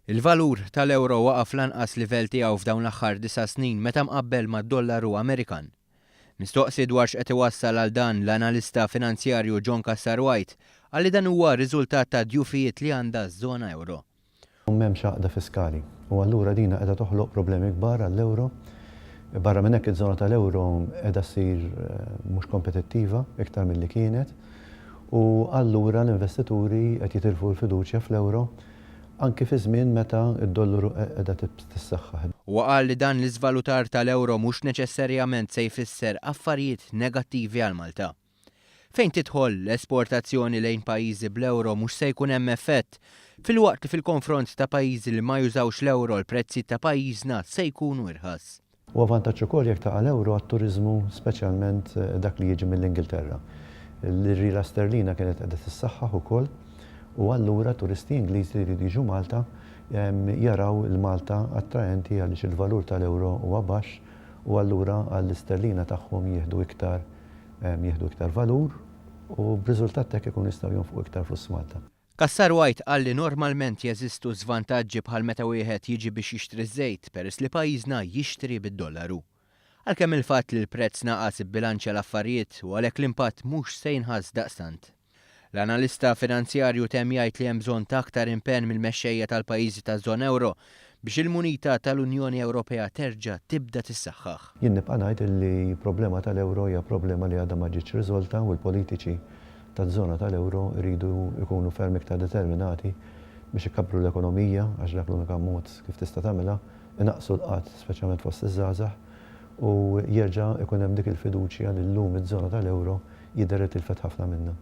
Il-valur tal-ewro waqa' fl-anqas livell tiegħu f'dawn l-aħħar disa' snin meta mqabbel mad-dollaru Amerikan. Mistoqsi dwar x'qed iwassal għal dan l-analista finanzjarju John Cassar White qal li dan huwa riżultat ta' djufijiet li għandha ż-żona ewro. M'hemmx għaqda fiskali u allura dina qiegħda toħloq problemi kbar għall-ewro. Barra minn hekk iż-żona tal-ewro qiegħda ssir mhux kompetittiva iktar milli kienet u allura l-investituri qed jitilfu l-fiduċja fl-ewro anki fi żmien meta d-dollaru qiegħda tissaħħaħ. Huwa qal li dan l-iżvalutar tal-ewro mhux neċessarjament se jfisser affarijiet negattivi għal Malta. Fejn tidħol l-esportazzjoni lejn pajjiżi bl-ewro mhux se jkun hemm effett, filwaqt li fil-konfront ta' pajjiżi li ma jużawx l-ewro l-prezzijiet ta' pajjiżna se jkunu irħas. Huwa vantaġġ ukoll jekk taqa' l-ewro għat-turiżmu speċjalment dak li jiġi mill-Ingilterra. L-lira sterlina kienet qiegħda tissaħħaħ ukoll u allura turisti Ingliżi li jridu jiġu Malta jaraw 'il Malta attraenti għaliex il-valur tal-ewro huwa baxx u allura għall-isterlina tagħhom jieħdu iktar jieħdu iktar valur u b'riżultat t'hekk ikunu jistgħu jonfqu iktar flus f'Malta. Cassar White qal li normalment jeżistu żvantaġġi bħal meta wieħed jiġi biex jixtri ż-żejt peress li pajjiżna jixtri bid-dollaru. Għalkemm il-fatt li l-prezz naqas ibbilanċja l-affarijiet u għalhekk l-impatt mhux se jinħass daqstant. L-analista finanzjarju temm jgħid li hemm bżonn ta' aktar impenn mill-mexxejja tal-pajjiżi taż-żona ewro biex il-munita tal-Unjoni Ewropea terġa' tibda tissaħħaħ. Jien nibqa' ngħid li problema tal-ewro hija problema li għadha ma ġietx riżolta u l-politiċi taż-żona tal-ewro jridu jkunu ferm iktar determinati biex ikabbru l-ekonomija għax dak l-unika mod kif tista' tagħmilha, inaqqsu l-qgħad speċjalment fost iż-żgħażagħ u jerġa' jkun hemm dik il-fiduċja li llum iż-żona tal-ewro jidher li tilfet ħafna minnha.